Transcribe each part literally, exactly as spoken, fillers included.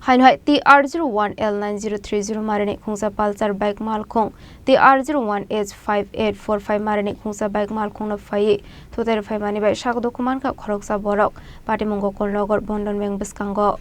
Haino hai T R zero one L nine zero three zero marini khungsa Pulsar bike malkhung, T R zero one H five eight four five marini khungsa bike malkhungno phaiwi thutai phaimani bai sak dukhu mankha khoroksa borok. Patimung Gokulnagar Bandhan Bank bwskango.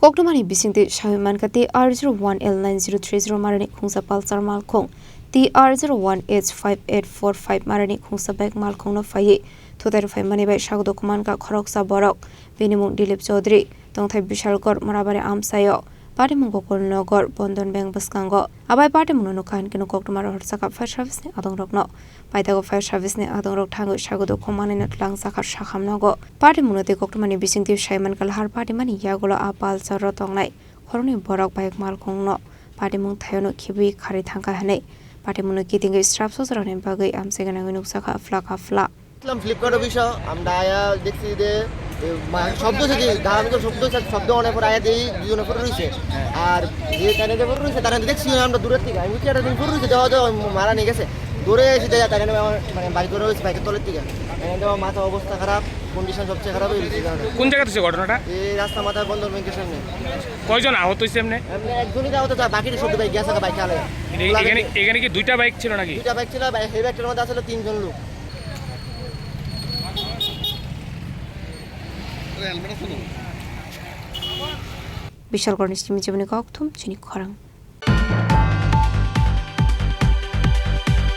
Koktwmani bisingtwi sawi mankha, T R zero one L nine zero three zero marini khungsa Pulsar malkhung, T R zero one H five eight four five marini khungsa bike malkhungno phaiwi thutai phaimani bai sak dukhu mankha khoroksa borok. Bini mung Dilip Chaudhary, tongthai Bishalgarh, Morabari amchaio. Patimung Gokulnagar Bandhan Bank bwskango. Abai patimungno nukha hinkhe koktwma rohorjakha fire service ni adongrokno. Paithago fire service ni adongrok thangwi sak dukhu manwino twlangjakha sakham nogo. Patimungno tei koktwmani bisingtwi saimankha lahar patimani yagulo a Pulsar o tongnai khoroknwi borok bike malkhungno patimung thaiono khibwi kharwi thangkha hinwi patimungno kitingwi srapsa jorani bagwi amchai gwnangwi nukjakha afla kafla. দেখলাম ফ্লিপকার্টের বিষয়, আমরা আয়া দেখছি যে, এ, মা-, শব্দ হচ্ছে কি, দাঁড়ানোর শব্দ হচ্ছে, শব্দ অনেক পর আয়া দেখি দুজনের ফটো রয়েছে। আর যে কানে যে ফটো রয়েছে, তারা দেখছি আমরা দূরের থেকে। আমি বুঝছি, একটা দিন ফটো রয়েছে, দেওয়া যায়, মারা নিয়ে গেছে। দৌড়ে এসে দেখা যায়, তারা আমার, মানে, বাইক করে রয়েছে, বাইকের তলের থেকে। এখানে দেওয়া মাথা অবস্থা খারাপ, কন্ডিশন সবচেয়ে খারাপ হয়ে গেছে। কোন জায়গাতে হচ্ছে ঘটনাটা? এই রাস্তা মাথায় বন্দর ব্যাংকের সামনে। কয়জন আহত হয়েছে এমনি? এমনি একজনই আহত, যা বাকি সব বাইক গেছে, বাইক চালে। এখানে, এখানে কি দুইটা বাইক ছিল নাকি? দুইটা বাইক ছিল, বাইক, সেই বাইকটার মধ্যে আসলে তিনজন লোক। Bishalgarhni simi chibini kokthum chini khorang.